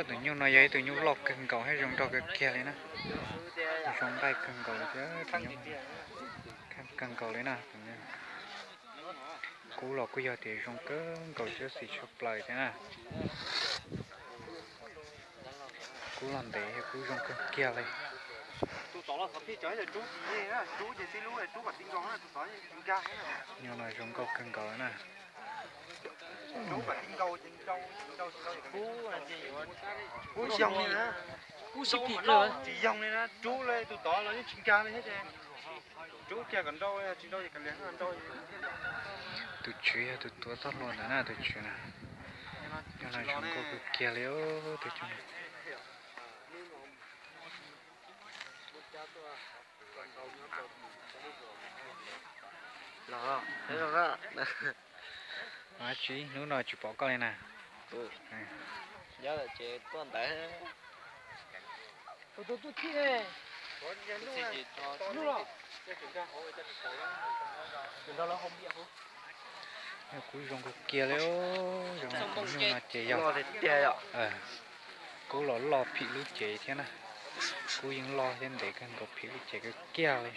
Tus nyuj no yog ib tug nyuj loj kawg nkaus thiab zoo nraug kawg kiag li na. Zoo nqaij kawg nkaus li thiab tus nyuj, kawg nkaus li na. Kub los kuj yog tias zoo kawg nkaus thiab xim tshaj plaws thiab na. Kub los ntev thiab kub zoo kawg kiag li. Nyuj no zoo nkauj kawg nkaus na. Kub tsis yoog li na, rub li tus tod los yeej tsis nkag li thiab ces, rub kiag kom nrau, tsis nrau ces kav liam nrau. Tus tswv yog tus tuav txoj hlua ntawd na, tus tswv na. Nyuj no zoo nkauj kawg kiag li tus tswv. Tsis, hnub no tsis pom koj li na. Kub zoo kawg kiag li, zoo tus nyuj no ces yog, kub los loj phim lub cev thiab na. Kub yeej loj thiab ntev kawg nkaus phim lub cev kawg kiag li.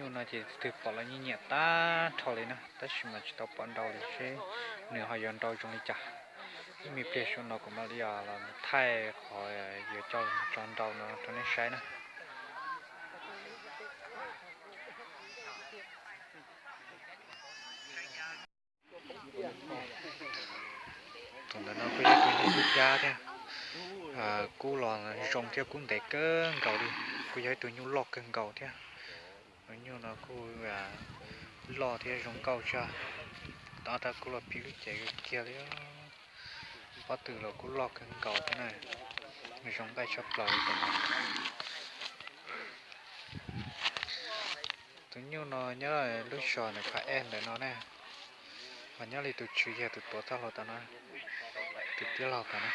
Nyuj no ces twg pom los nyiam nyiam tag nrho li na, tab sis mas tsis tau pom nrau li seb nws ho yuav nrau zoo li cas. Ib me pliag saum no kuv mam li los thaij qhov yuav coj los tso nrau no rau nej saib na. Tus ntawd no kuj yog ib tug nyuj kub cab thiab, kub los zoo thiab kub ntev kawg nkaus li, kuj yog ib tug nyuj loj kawg nkaus thiab. Tus nyuj no kuj loj thiab zoo nkauj tshaj, ob rab kub los phim lub cev kawg kiag li. Pob tw los kuj loj kawg nkaus thiab na, zoo nqaij tshaj plaws li tus no. Tus nyuj no nyob lub zos ntawm Phab Ej ntawm no na, ho nyob li tus tswv yog tus tuav txoj hlua tom no, tus tij laug tom no.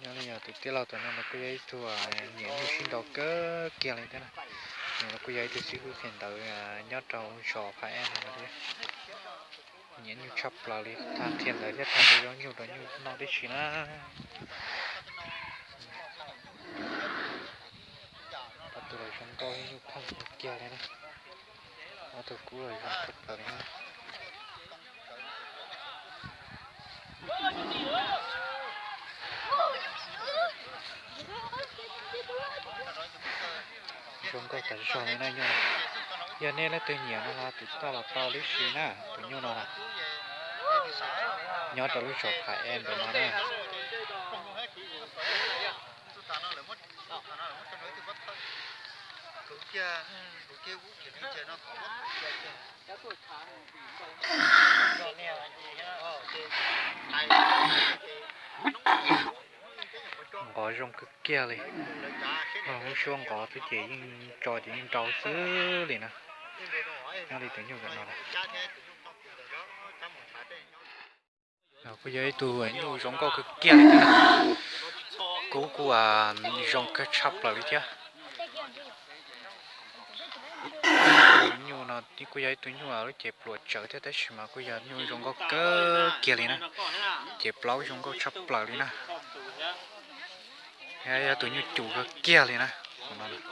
Nyob li yog tus tij laug tom no los kuj yog ib tug nyiam nyuj sib ntaus kawg kiag li thiab na. Nws los kuj yog ib tug xib hwb qhia ntawv nyob rau zos Phab Ej no thiab. Nyiam nyuj tshaj plaws li, tag qhia ntawv thiab tag nrho zaub nyuj rau nyuj noj tib si na. Ob tug los zoo nkauj, nyuj pheej kiag li na. Ob tug kub los zoo tshaj plaws li na. Zoo nkauj tas zog li na nyuj no. Yog nej leej twg nyiam no los tiv tauj los tau tib si na, tus nyuj no na. Nyob rau lub zos Phab Ej ntawm no na. Nqov zoo kawg kiag li. Lub suab nqov xwb ces yeej tso ces yeej nrau xwb li na. Nyob li tus nyuj ntawm no. Kuj yog ib tug nyuj zoo nkauj kawg kiag li thiab na. Kub kuj zoo kawg tshaj plaws li thiab. Tus nyuj no kuj yog ib tug nyuj lub cev pluav tsawv thiab tab sis mas kuj yog nyuj zoo nkauj kawg kiag li na. Cev plaub zoo nkauj tshaj plaws li na. Yog tus nyuj cum kawg kiag li na. Zoo nkauj kawg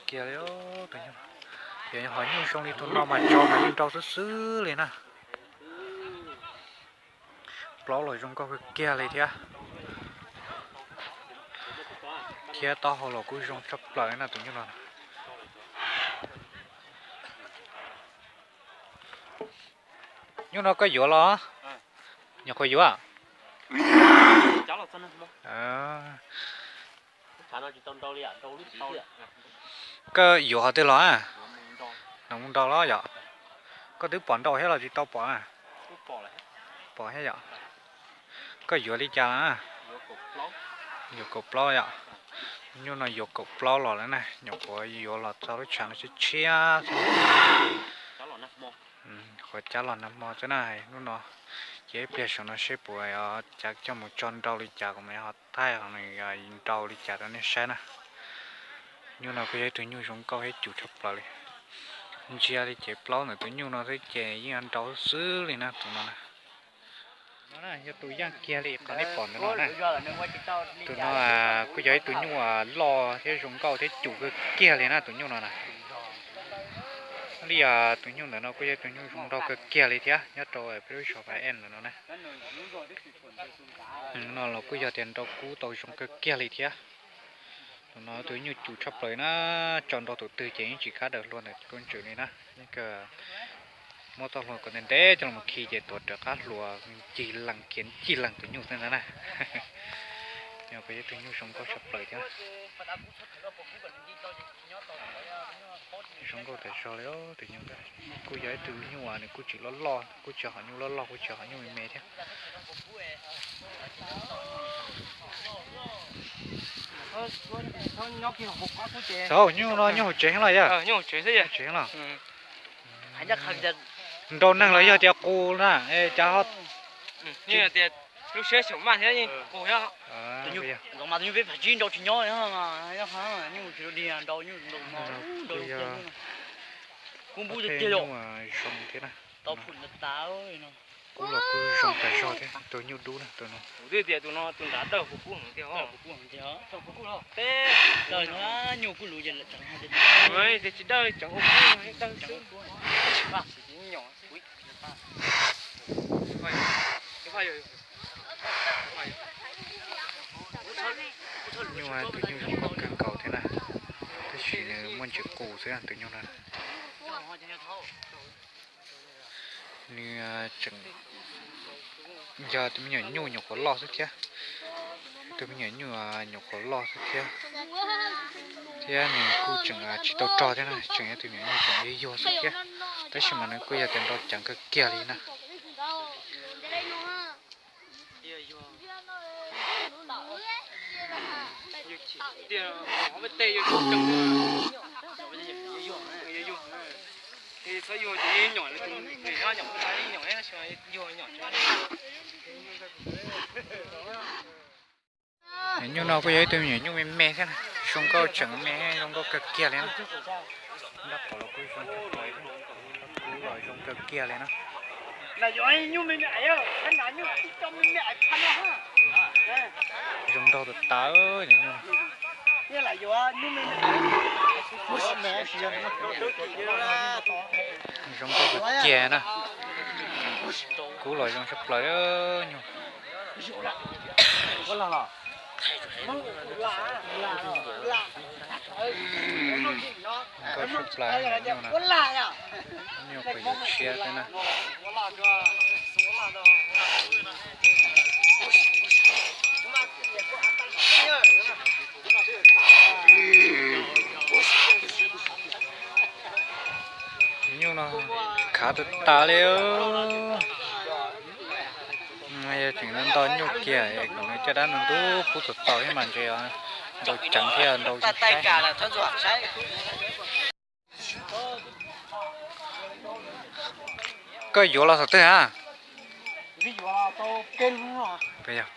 kiag li tus nyuj. Yog ho nyuj zoo li tus no mas tso mas yeej nrau xwb xwb li na. Plaub los zoo nkauj kawg kiag li thiab. Thiab taub hau los kuj zoo tshaj plaws na tus nyuj no. Nyuj no koj yuav los? Nyuam qhuav yuav. Koj yuav qhov twg los? Nws mus nrau los yom? Koj twb pom nrau thiab los tsis tau pom? Pom thiab yom. Koj yuav li cas? Yuav kaum plaub yom. Nyuj no yuav kaum plaub los lawm na, nyuam qhuav yuav los txog lub tshav no tshiab tshiab xwb. Qhuav cab los nag hmo xwb na. Hnub no ces ib pliag saum no seb puas cav coj mus tso nrau li cas kuv mam ho thaij nws nrau li cas rau nej saib na. Nyuj no kuj yog ib tug nyuj zoo nkauj thiab cum tshaj plaws li. Ntsia li ces plaub ntawm tus nyuj no xwb ces yeej nrau xwb li na tus no na. No yog tus yaj kiag li qhov nej pom ntawm no na. Tus no kuj yog ib tug nyuj loj thiab zoo nkauj thiab cum kawg kiag li na tus nyuj no na. Li tus nyuj ntawm no kuj yog ib tug nyuj zoo nraug kawg kiag li thiab nyob rau peb lub zos Pab Em ntawm no na. No los kuj yog tias nrau kub tau zoo kawg kiag li thiab. Tus no tus nyuj cum tshaj plaws na, tso nrau tus twg ces yeej tsis kam daws hlua ntawm koj ntswm li na. Yeej muab txoj hlua kom ntev ntev coj los khi ces tuav rawv qab hlua ncig lees khiav ncig lees tus nyuj xwb ntag na. Yog kuj yog tus nyuj zoo nkauj tshaj plaws thiab. Zoo nkauj tas zog li tus nyuj ntawd. Kuj yog ib tug nyuj uas nws kuj tsis loj loj, kuj tsis hom nyuj loj loj, kuj tsis hom nyuj me me thiab. Txog nyuj no nyuj hauv tsev los yog? Tsev los. Nrau neeg los yog tias qus na, cas ho lub siab xyaum maj thiab qus thiab. Tus nyuj peb phav tsib nrau tsis nyob, nyuj tsis dig nrau nyuj nrau no. Kub npub tiag tiag yom. Zoo thiab na. Tau phum tas tas. Kub los kuj zoo tas zog thiab, tus nyuj dub na tus no. Kuv twb tias tus no tus nrad dawb huv kub heev tiag. Nyuj kuj luv ces lawm tseem tsis dawb, tseem ua kub dawb xwb. Nyuj tus nyuj zoo nkauj kawg nkaus thiab na, tab sis nws muaj ntsis qus xwb tus nyuj no. Nws tseem yog tus me nyuam nyuj nyuam qhuav loj xwb thiab. Tus me nyuam nyuj nyuam qhuav loj xwb thiab. Thiab nws kuj tseem tsis tau rog thiab na, tseem yog tus me nyuam nyuj tseem yuag yuag xwb thiab. Tab sis mas nws kuj yog tias nrau ceev kawg kiag li na. Nyuam nyuj no kuj yog ib tug me nyuam nyuj me me thiab na, zoo nkauj tseem me, zoo nkauj kawg kiag li na. Nrab qhov los kuj zoo tshaj plaws, kub los zoo kawg kiag li na. Zoo nraug tas tas nyuam nyuj. Zoo nkauj kawg kiag na. Kub los zoo tshaj plaws nyuj. Nkauj tshaj plaws nyuj na. Nyuj kuj yuav tshiab thiab na. Nyuj no khav tas tas li. Yog tseem nto nyuj kiag kom nws caj dab nws ntub pub txaus txaus thiab mas ntshe nrau ceev thiab nrau saib. Koj yuav los thaum twg a?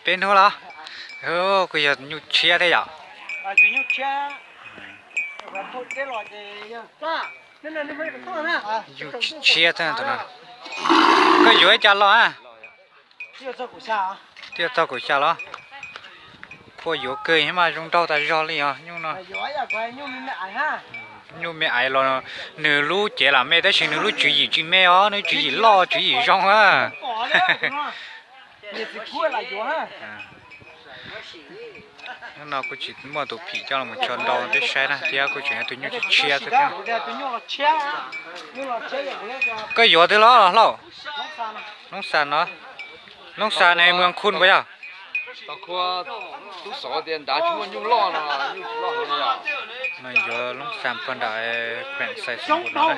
Peb hnub los? Kuj yog nyuj tshiab thiab yom. Nyuj tshiab thiab tus no. Koj yuav ib co los a? Twb yuav txog kaum xya los? Khuaj yuav kawg thiab mas zoo nraug tas zog li os nyuj no. Nyuj me aiv los nws lub cev lam me tab sis nws lub tswv yim tsis me os, nws tswv yim loj tswv yim zoo a. Hnub no kuj tsis muaj tus phim coj los tso nrau peb saib na thiab kuj tseem yog tus nyuj tshiab xwb thiab. Koj yuav twg los Hlau? Loob Xas no. Loob Xas ne muag khun puas yog? Tub xov tias nrad tsis muaj nyuj loj no, nyuj tsis loj heev li os. No yuav Loob Xas pog nram peem xais xus npus no na.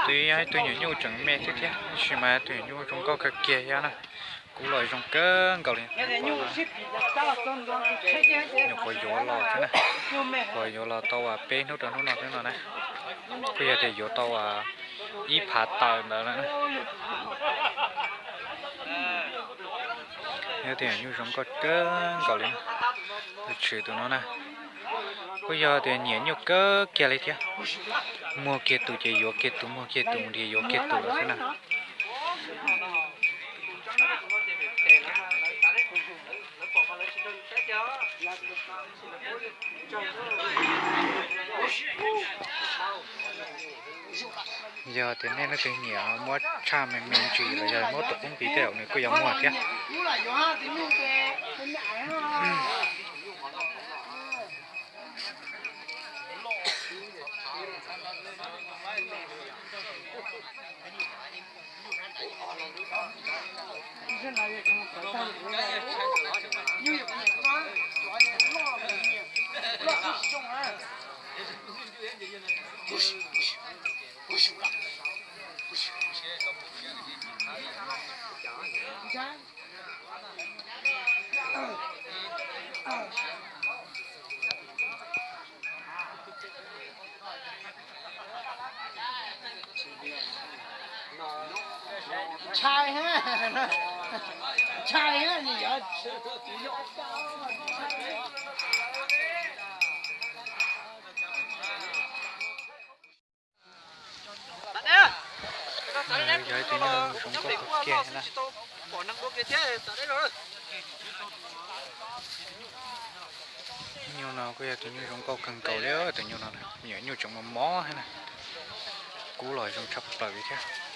Twb yog ib tug nyuam nyuj tseem me thiab thiab, tab sis mas tus nyuam nyuj zoo nkauj kawg kiag thiab na. Kub los zoo kawg nkaus li. Nyuam qhuav yuav los xwb na, nyuam qhuav yuav los tau peb hnub rau hnub no xwb no na. Kuj yog tias yuav tau ib phav tawm ntawd lawm. Yog tias nyuj zoo nkauj kawg nkaus li, tshwm tus no na. Kuj yog tias nyiam nyuj kawg kiag li thiab. Muag kiag tus ces yuav kiag tus, muag kiag tus nrhiav yuav kiag tus lawm xwb na. Yog tias nej leej twg nyiam muab tshaj me me ntsis los yog muab tus qub npis tej zaum nws kuj yuav muag thiab. Ntshai, ntshai. Yog ib tug nyuj zoo nkauj kawg kiag na. Nyuj no kuj yog tus nyuj zoo nkauj kawg nkaus li, tus nyuj no, me nyuam nyuj tseem mos mos thiab na. Kub los zoo tshaj plaws li thiab.